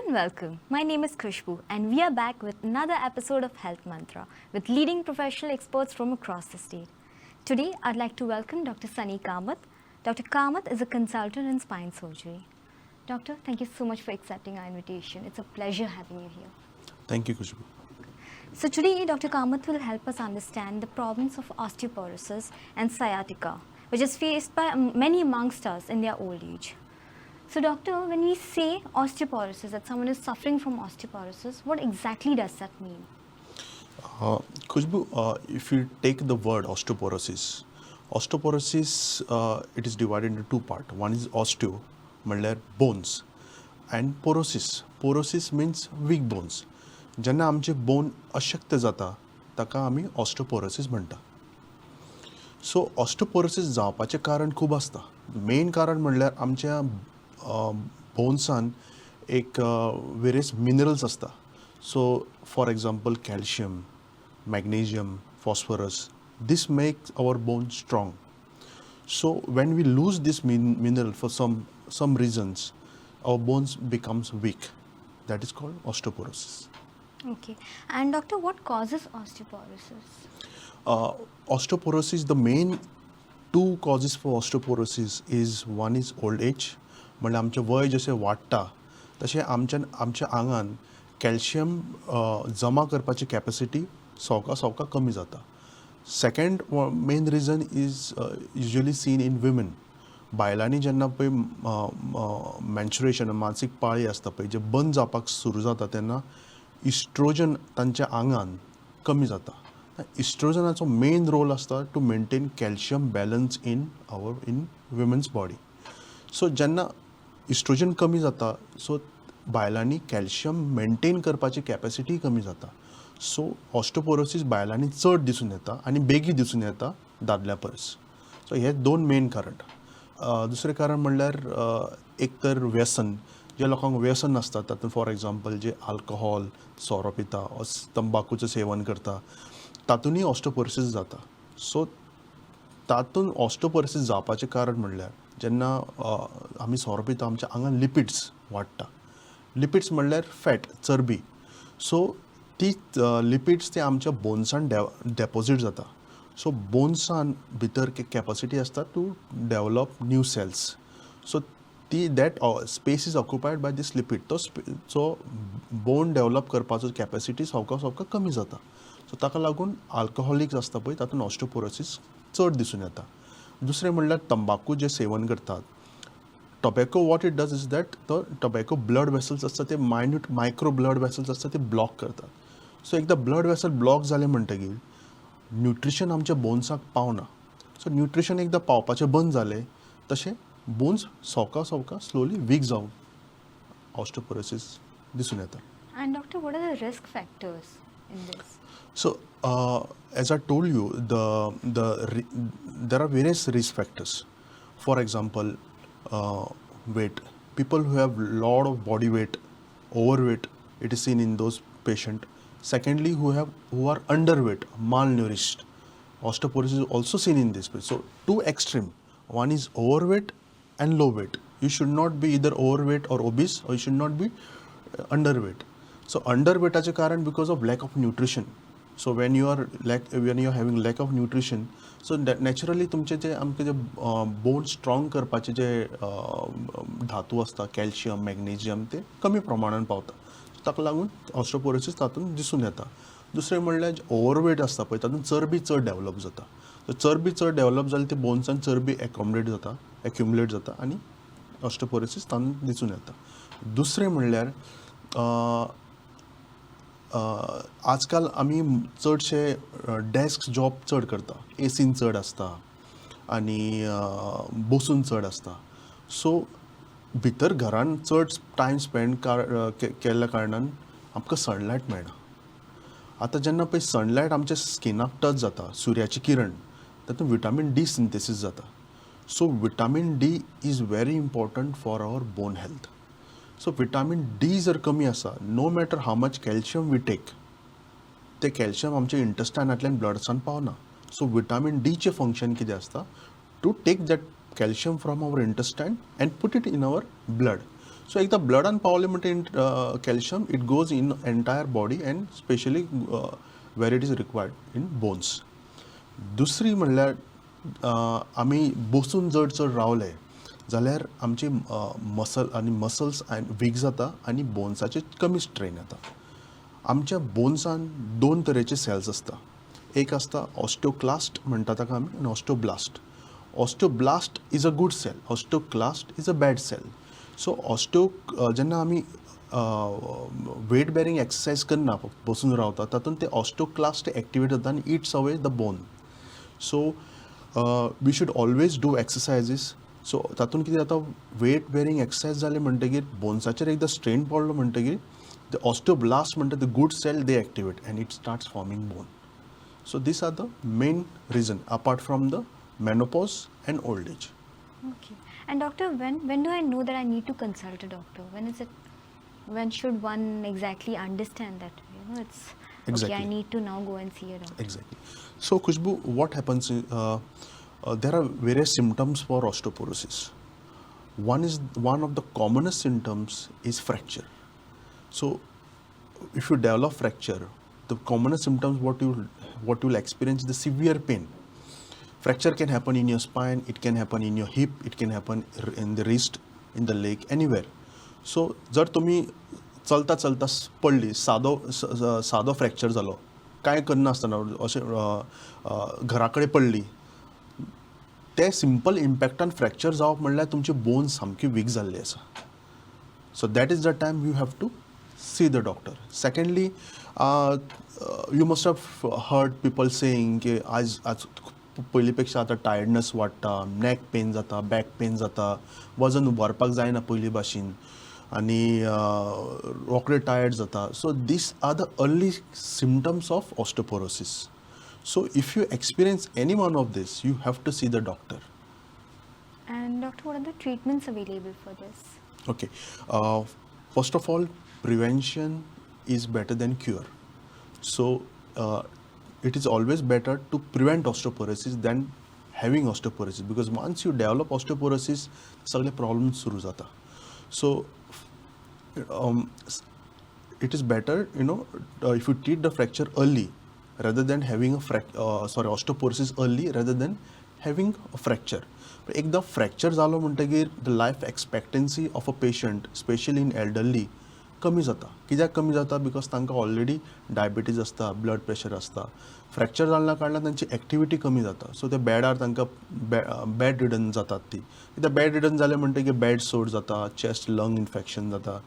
And welcome. My name is Khushbu and we are back with another episode of Health Mantra with leading professional experts from across the state. Today, I'd like to welcome Dr. Sunny Kamath. Dr. Kamath is a consultant in spine surgery. Doctor, thank you so much for accepting our invitation. It's a pleasure having you here. Thank you, Khushbu. So today, Dr. Kamath will help us understand the problems of osteoporosis and sciatica, which is faced by many amongst us in their old age. So doctor, when we say osteoporosis, that someone is suffering from osteoporosis, what exactly does that mean? Khushbu, if you take the word osteoporosis, osteoporosis, it is divided into two parts. One is osteo, म्हणल्यार bones, and porosis. Porosis means weak bones. जेन्ना आमचे bone अशक्त जाता ताका आमी osteoporosis म्हणटा. So osteoporosis जावपाचें कारण खूब आसता. मेन कारण म्हणल्यार आमच्या बोन्सान एक वेरियस मिनरल्स आसता. So for example, calcium, magnesium, phosphorus, this makes our bone strong. So when we lose this mineral for some reasons, our bones becomes weak. That is called osteoporosis. Okay. And doctor, what causes osteoporosis? Osteoporosis, the main two causes for osteoporosis is, one is old age, म्हणल्यार आमचें वय जशें वाडटा तशें आमच्या आमच्या आंगान calcium जमा करपाची कॅपॅसिटी सवका सवका कमी जाता. Second main reason is usually seen in women. बायलांनी जेन्ना पळय मेन्स्ट्रुएशन, मासीक पाळी आसता पळय, जे बंद जावपाक सुरू जाता तेन्ना इस्ट्रोजन तांच्या आंगान कमी जाता. इस्ट्रोजनाचो मेन रोल आसता to maintain calcium balance in women's body. So जेन्ना इस्ट्रोजन कमी जाता, सो बायलांनी कॅल्शियम मेंटेन करपाची कॅपॅसिटी कमी जाता. सो ऑस्टोपोरोसीस बायलांनी चड दिसून येता आनी बेगीन दिसून येता दादल्या परस. सो हे दोन मेन कारण. दुसरें कारण म्हणल्यार एक तर व्यसन. जे लोकांक व्यसन आसता तातूंत फॉर एग्जाम्पल जे आल्कोहोल, सोरो पिता, तंबाकूचें सेवन करता, तातूंतय ऑस्टोपोरोसीस जाता. सो तातूंत ऑस्टोपोरोसीस जावपाचें कारण म्हणल्यार जेन्ना आमी सोरो पिता, आमच्या आंगान लिपिड्स वाडटा. लिपिड्स म्हणल्यार फॅट, चरबी. सो ती लिपिड्स ते आमच्या बोन्सान डेपोजीट जाता. सो बोन्सान भितर कॅपॅसिटी आसता to develop new cells. So ती that space is occupied by this lipid. तो सो बोन डेवलप करपाचो कॅपॅसिटी सवका सवका कमी जाता. सो ताका लागून आल्कोहोलिक्स आसता पळय, तातूंत ऑस्टोपोरोसीस चड दिसून येता. दुसरें म्हणल्यार तंबाकू जे सेवन करतात. Tobacco, what it does is that तो टोबॅको ब्लड वेसल्स आसता ते, मायन्यूट मायक्रो ब्लड वेसल्स आसता ते ब्लॉक करतात. सो एकदां ब्लड वेसल ब्लॉक जाले म्हणटगीर न्युट्रिशन आमच्या बोन्साक पावना. सो न्युट्रिशन एकदां पावपाचें बंद जालें तशें बोन्स सवका सवका स्लोली वीक जावन ऑस्टोपोरोसीस दिसून येता. And doctor, what are the risk factors in this? So, as I told you, there are various risk factors. For example, weight. People who have lot of body weight, overweight, it is seen in those patient. Secondly, who are underweight, malnourished. Osteoporosis is also seen in this. So, two extreme. One is overweight and low weight. You should not be either overweight or obese, or you should not be underweight. So underweightाचें कारण because of lack of nutrition. So when you are having lack of nutrition, so naturally तुमचे जे आमचे जे bone strong करपाचे जे धातू आसता, calcium, magnesium, ते कमी प्रमाणान पावता. ताका लागून ऑस्टोपोरोसीस तातूंत दिसून येता. दुसरें म्हणल्यार ओवरवेट आसता पळय, तातूंत चरबी चड डेवलप जाता. सो चरबी चड डेवलप जाली ती बोन्सान चरबी एकोमोडेट जाता, एक्युमुलेट जाता आनी ऑस्टोपोरोसीस तातूंत दिसून येता. दुसरें म्हणल्यार आजकाल आमी चडशे डेस्क जॉब चड करता, एसीन चड आसता आनी बसून चड आसता. सो भितर घरान चड टायम स्पेंड केल्ल्या कारणान आमकां सनलायट मेळना. आतां जेन्ना पळय सनलायट आमच्या स्किनाक टच जाता, सुर्याची किरण, तातूंत विटामीन डी सिंथेसीस जाता. So vitamin D is very important for our bone health. So vitamin D जर कमी आसा, no matter how much calcium we take, ते कॅल्शियम आमच्या इंटस्टायनांतल्यान ब्लडसान पावना. सो विटामीन डीचें फंक्शन कितें आसता? To take that calcium from our intestine and put it in our blood. So एकदां ब्लडान पावलें म्हणटकीर calcium, it goes in entire body and specially where it is required, in bones. दुसरी म्हणल्यार आमी बसून जर चड रावले जाल्यार आमची मसल आनी मसल्स वीक जाता आनी बोन्साचेर कमी स्ट्रेन येता. आमच्या बोन्सान दोन तरेचे सेल्स आसता. एक आसता ऑस्टियोक्लास्ट म्हणटा ताका आमी आनी osteoblast. Osteoblast is a good cell, osteoclast is a bad cell. So osteo जेन्ना आमी वेट बेरिंग एक्सरसायज करना, बसून रावता, तातूंत ते ऑस्टियोक्लास्ट एक्टिवेट जाता आनी eats away the bone. So we should always do exercises. So तातूंत कितें जाता, वेट बेरिंग एक्सरसायज जाले म्हणटगीर बोन्साचेर एकदां स्ट्रेन पडलो म्हणटगीर the osteoblast म्हणटा the good cell, they activate and it starts forming bone. So these are the main reason apart from the menopause and old age. Okay. And doctor, when do I know that I need to consult a doctor? When is it? When should one exactly understand that it's okay? I need to now go and see a doctor. Exactly. So, Khushbu, what happens? There are various symptoms for osteoporosis. One of the commonest symptoms is fracture. So, if you develop fracture, the commonest symptoms what you will experience is the severe pain. Fracture can happen in your spine, it can happen in your hip, it can happen in the wrist, in the leg, anywhere. So जर तुमी चलता चलता पडली, सादो सादो fracture जालो, कांय करनासतना अशें घरा कडेन पडली, ते सिंपल इम्पॅक्टान फ्रॅक्चर जावप म्हणल्यार तुमची बोन सामकी वीक जाल्ली आसा. So that is the time you have to see the doctor. Secondly, you must have heard people saying की आज पयलीं पेक्षा आतां टायर्डनस वाडटा, नॅक पेन जाता, बॅक पेन जाता, वजन उबारपाक जायना पयलीं भाशेन आनी रोखडे टायर्ड जाता. So these are the early symptoms of osteoporosis. So if you experience any one of this, you have to see the doctor. And doctor, what are the treatments available for this? Okay. First of all, prevention is better than cure. So, it is always better to prevent osteoporosis than having osteoporosis, because once you develop osteoporosis, सगळे problems सुरू जाता. So, it is better, if you treat the fracture early rather than having a sorry, osteoporosis early rather than having a fracture. पण एकदां fracture जालो म्हणटगीर the life expectancy of a patient, specially in elderly, कमी जाता. कित्याक कमी जाता? Because तांकां ऑलरेडी डायबिटीज आसता, ब्लड प्रेशर आसता. फ्रॅक्चर जाल्ल्या कारणान तांची एक्टिविटी कमी जाता. सो ते बेडार तांकां बेड रिडन जातात ती. कित्याक बेड रिडन जाले म्हणटगीर बेड सोर जाता, चेस्ट लंग इन्फेक्शन जाता.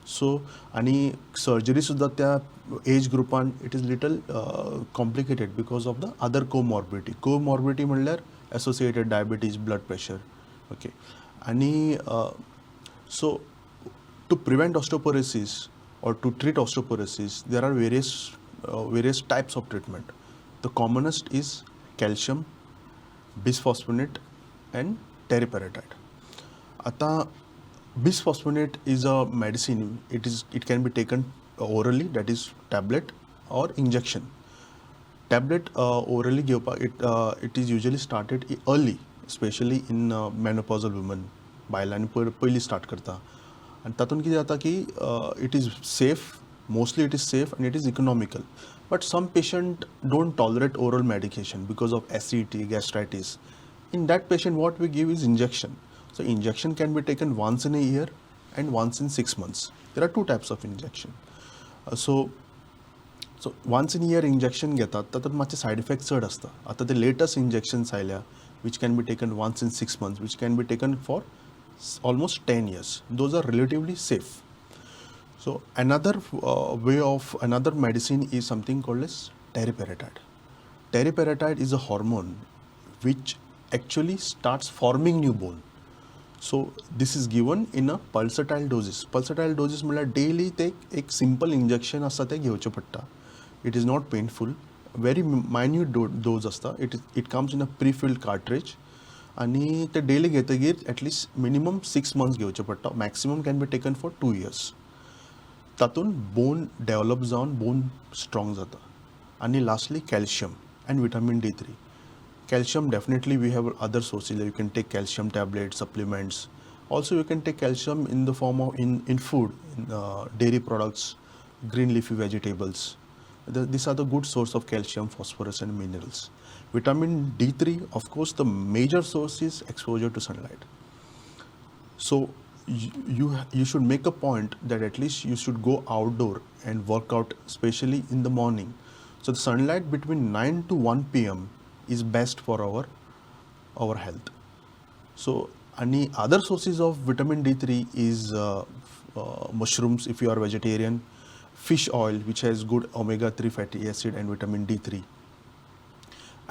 सो आनी सर्जरी सुद्दां त्या एज ग्रुपान it is little complicated because of the other comorbidity. Comorbidity म्हणल्यार associated diabetes, blood pressure, okay. आनी so to prevent osteoporosis or to treat osteoporosis, there are various types of treatment. The commonest is calcium, bisphosphonate and teriparatide. आता bisphosphonate is a medicine. It can be taken orally, that is tablet, or injection. Tablet orally घेवपाक it is usually started early, especially in menopausal women. बायलांनी पयलीं start करता आनी तातूंत कितें जाता की it is safe, mostly it is safe and it is economical. But some patient don't tolerate oral medication because of acidity, gastritis. In that patient, what we give is injection. So injection can be taken once in a year and once in 6 months. There are two types of injection. So once in year injection घेतात, तातूंत मातशे side effect चड आसता. आतां ते latest injections आयल्या, which can be taken once in 6 months, which can be taken for almost 10 years. Those are relatively safe. So another way of another medicine is something called as teriparatide. Teriparatide is a hormone which actually starts forming new bone. So this is given in a pulsatile doses. Pulsatile doses म्हणल्यार daily ते एक simple injection आसता, तें घेवचें पडटा. It is not painful, very minute dose आसता. It comes in a prefilled cartridge आनी ते daily घेतगीर at least minimum six months घेवचें पडटा, maximum can be taken for 2 years. तातूंत बोन डेवलप जावन बोन स्ट्रॉंग जाता. आनी lastly, calcium and vitamin D3. Calcium, definitely we have other sources. You can take calcium tablet, supplements. Also you can take calcium in the form of in food, in dairy products, green leafy vegetables. These are the good source of calcium, phosphorus and minerals. Vitamin D3, of course, the major source is exposure to sunlight. So you should make a point that at least you should go outdoor and work out, especially in the morning. So the sunlight between 9 to 1 p.m. is best for our health. So any other sources of vitamin D3 is mushrooms if you are vegetarian, fish oil which has good omega-3 fatty acid and vitamin D3.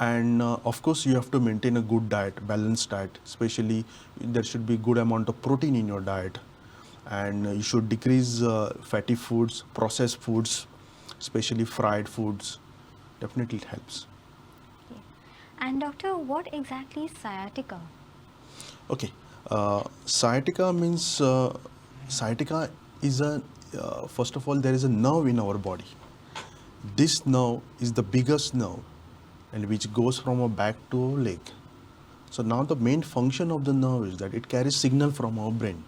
And of course you have to maintain a good diet, balanced diet, especially there should be good amount of protein in your diet, and you should decrease fatty foods, processed foods, especially fried foods. Definitely it helps. Okay. And doctor, what exactly is sciatica? Okay, sciatica means, sciatica is a, first of all there is a nerve in our body. This nerve is the biggest nerve and which goes from our back to our leg. So now the main function of the nerve is that it carries signal from our brain.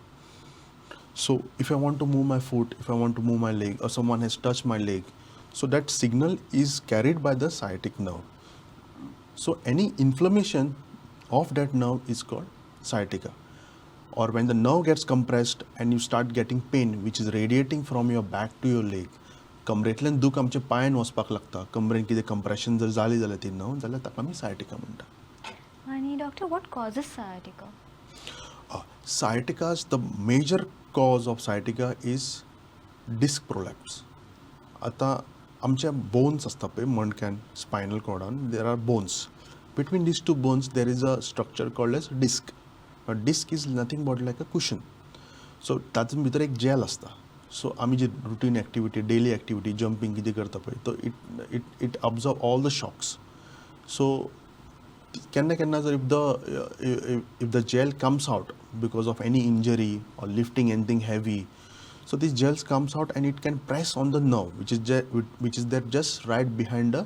So if I want to move my foot, if I want to move my leg, or someone has touched my leg, so that signal is carried by the sciatic nerve. So any inflammation of that nerve is called sciatica. Or when the nerve gets compressed and you start getting pain which is radiating from your back to your leg, कमरेंतल्यान दूख आमच्या पांयान वचपाक लागता, कमरेन कितें compression जर जाली जाल्यार ती nerve, जाल्यार ताका आमी सायटिका म्हणटा. आनी doctor, what causes sciatica? Sciatica, the major cause of sciatica is disc prolapse. आतां आमचे बोन्स आसता पळय मणक्यान, spinal कॉर्डान, there are bones. Between these two bones there is a structure called as disc. Disc is nothing but like a cushion. So तातूंत भितर एक gel आसता. So आमी जी routine activity, daily activity, jumping कितें करता पळय, तो it absorb all the shocks. So केन्ना केन्ना जर if the gel comes out because of any injury or lifting anything heavy, so this gels comes out and it can press on the nerve which is there just right behind the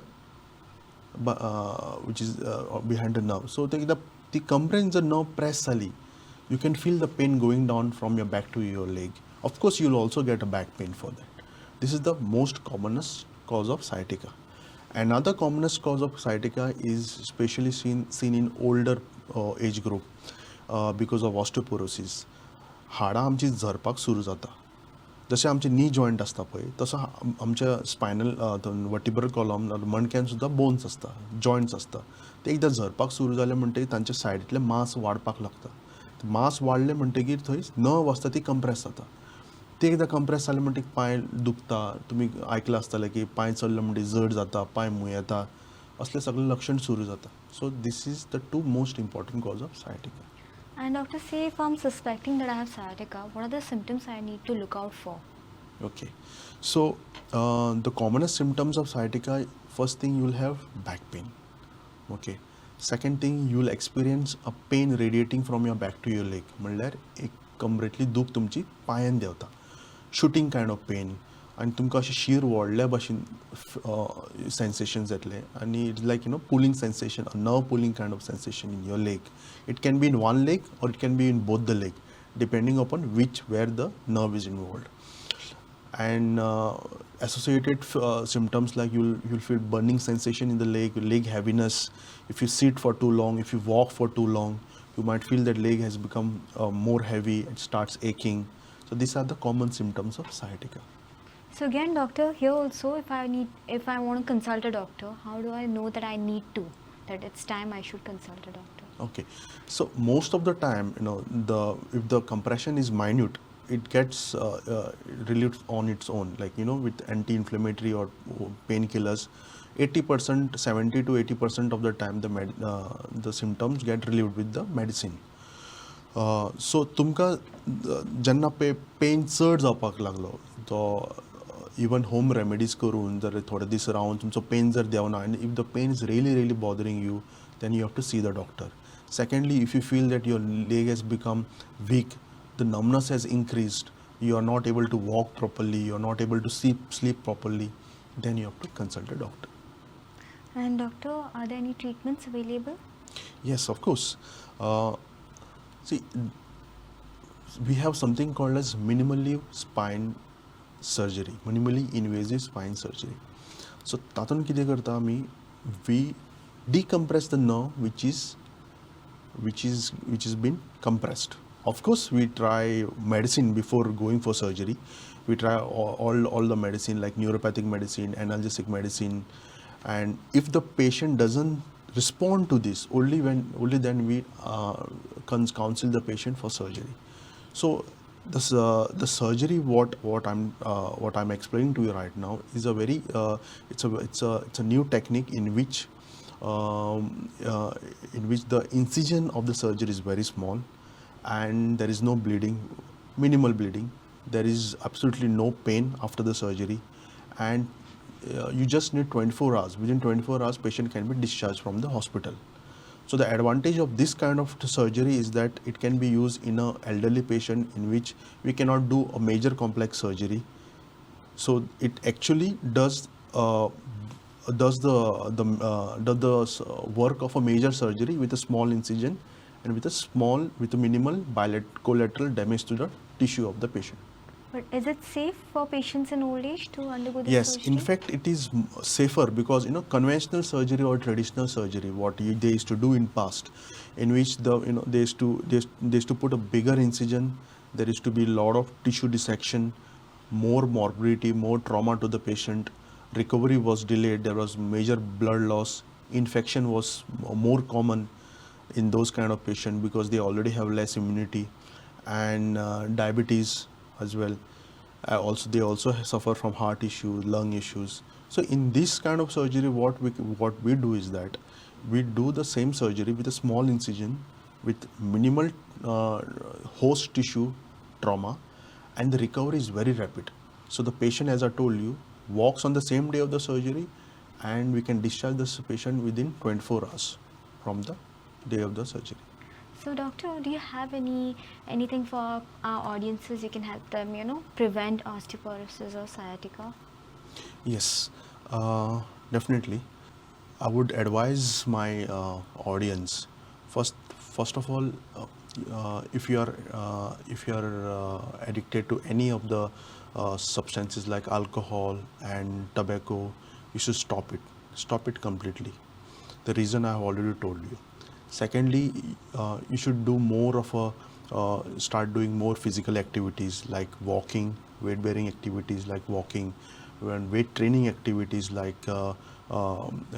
which is behind the nerve. So ते ती कमरेन जर nerve press जाली, you can feel the pain going down from your back to your leg. Of course you will also get a back pain for that. This is the most commonest cause of sciatica. Another commonest cause of sciatica is especially seen in older age group because of osteoporosis. हाडां आमची झरपाक सुरू जाता. जशें आमचे नी joint आसता पळय, तसो आमच्या स्पायनल वर्टिब्रल कॉलम मणक्यान सुद्दां बोन्स आसता, जॉयंट्स आसता. ते एकदां झरपाक सुरू जाले म्हणटगीर तांच्या सायडींतलें मांस वाडपाक लागता. मांस वाडलें म्हणटगीर थंय नर्व आसता ती कंप्रेस जाता. ती एकदां कंप्रेस जाली म्हणटगीर पांय दुखता. तुमी आयकलां आसतलें की पांय चल्लो म्हणटगीर जड जाता, पांय मुयेता, असले सगळे लक्षण सुरू जाता. So this is the two most important cause of sciatica. And doctor, say if I'm suspecting that I have sciatica, what are the symptoms I need to look out for? Okay, so the commonest symptoms of sciatica, first thing you will have back pain. Okay, second thing you will experience a pain radiating from your back to your leg. म्हणल्यार एक कमरेंतली दूख तुमची पांयान देंवता, shooting kind of pen, आनी तुमकां अशें शीर वोडल्या भाशेन सेन्सेशन जातलें, आनी it's like you know pulling sensation, a nerve pulling kind of sensation in your leg. It can be in one leg or it can be in both the leg, depending upon which where the nerve is involved. And associated symptoms like you'll feel burning sensation in the leg, leg heaviness. If you sit for too long, if you walk for too long, you might feel that leg has become more heavy, it starts aching. So these are the common symptoms of sciatica. So again, doctor, here also if I want to consult a doctor, how do I know that I need to, that it's time I should consult a doctor? Okay, so most of the time, you know, if the compression is minute, it gets relieved on its own, like, you know, with anti-inflammatory or painkillers. 80%, 70 to 80% of the time the symptoms get relieved with the medicine. So तुमकां जेन्ना pen चड जावपाक लागलो, तो even home remedies करून जर थोडे दीस रावन तुमचो पेन जर देंवना, and if the pain is really really bothering you, then you have to see the doctor. Secondly, if you feel that your leg has become weak, the numbness has increased, you are not able to walk properly, you are not able to sleep properly, then you have to consult a doctor. And doctor, are there any treatments available? Yes, of course. See, We have something called as minimally spine surgery, minimally invasive spine surgery. So तातूंत कितें करता आमी, we decompress the nerve which is been compressed. Of course, we try medicine before going for surgery. We try all the medicine like neuropathic medicine, analgesic medicine, and if the patient doesn't respond to this, only then we counsel the patient for surgery. So this the surgery what I'm explaining to you right now is a very it's a new technique in which the incision of the surgery is very small and there is no bleeding, minimal bleeding. There is absolutely no pain after the surgery, and you just need 24 hours. Within 24 hours, patient can be discharged from the hospital. So the advantage of this kind of surgery is that it can be used in a elderly patient in which we cannot do a major complex surgery. So it actually does the work of a major surgery with a small incision and with a minimal bilateral collateral damage to the tissue of the patient. But is it safe for patients in old age to undergo this Yes, surgery? In fact, it is safer because conventional surgery or traditional surgery, what they used to do in past, in which the you know they used to they used to put a bigger incision, there used to be a lot of tissue dissection, more morbidity, more trauma to the patient, recovery was delayed, there was major blood loss, infection was more common in those kind of patient because they already have less immunity, and diabetes as well. Also, they also suffer from heart issues, lung issues. So in this kind of surgery, what we do is that we do the same surgery with a small incision, with minimal host tissue trauma, and the recovery is very rapid. So the patient, as I told you, walks on the same day of the surgery, and we can discharge this patient within 24 hours from the day of the surgery. So, doctor, do you have anything for our audiences? You can help them prevent osteoporosis or sciatica. Yes, definitely. I would advise my audience first of all, if you are addicted to any of the substances like alcohol and tobacco, you should stop it. Stop it completely. The reason I have already told you. Secondly, you should do more of a start doing more physical activities like walking, weight bearing activities like walking, and weight training activities like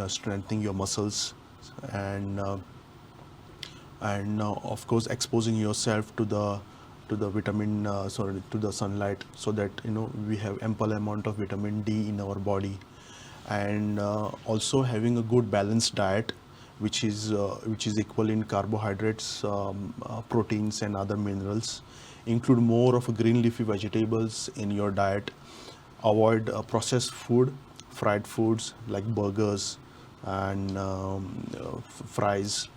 strengthening your muscles, and of course exposing yourself to the vitamin sorry, to the sunlight, so that we have ample amount of vitamin D in our body, and also having a good balanced diet which is equal in carbohydrates, proteins and other minerals. Include more of green leafy vegetables in your diet. Avoid processed food, fried foods like burgers and fries.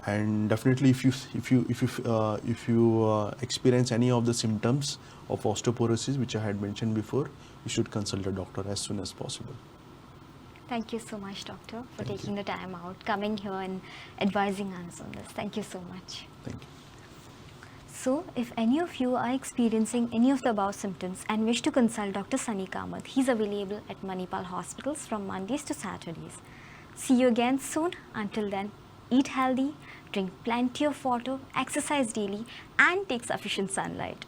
And definitely, if you experience any of the symptoms of osteoporosis which I had mentioned before, you should consult a doctor as soon as possible. Thank you so much, doctor, for Thank you. Taking the time out, coming here and advising us on this. Thank you so much. Thank you. So, if any of you are experiencing any of the above symptoms and wish to consult Dr. Sunny Kamath, he's available at Manipal Hospitals from Mondays to Saturdays. See you again soon. Until then, eat healthy, drink plenty of water, exercise daily, and take sufficient sunlight.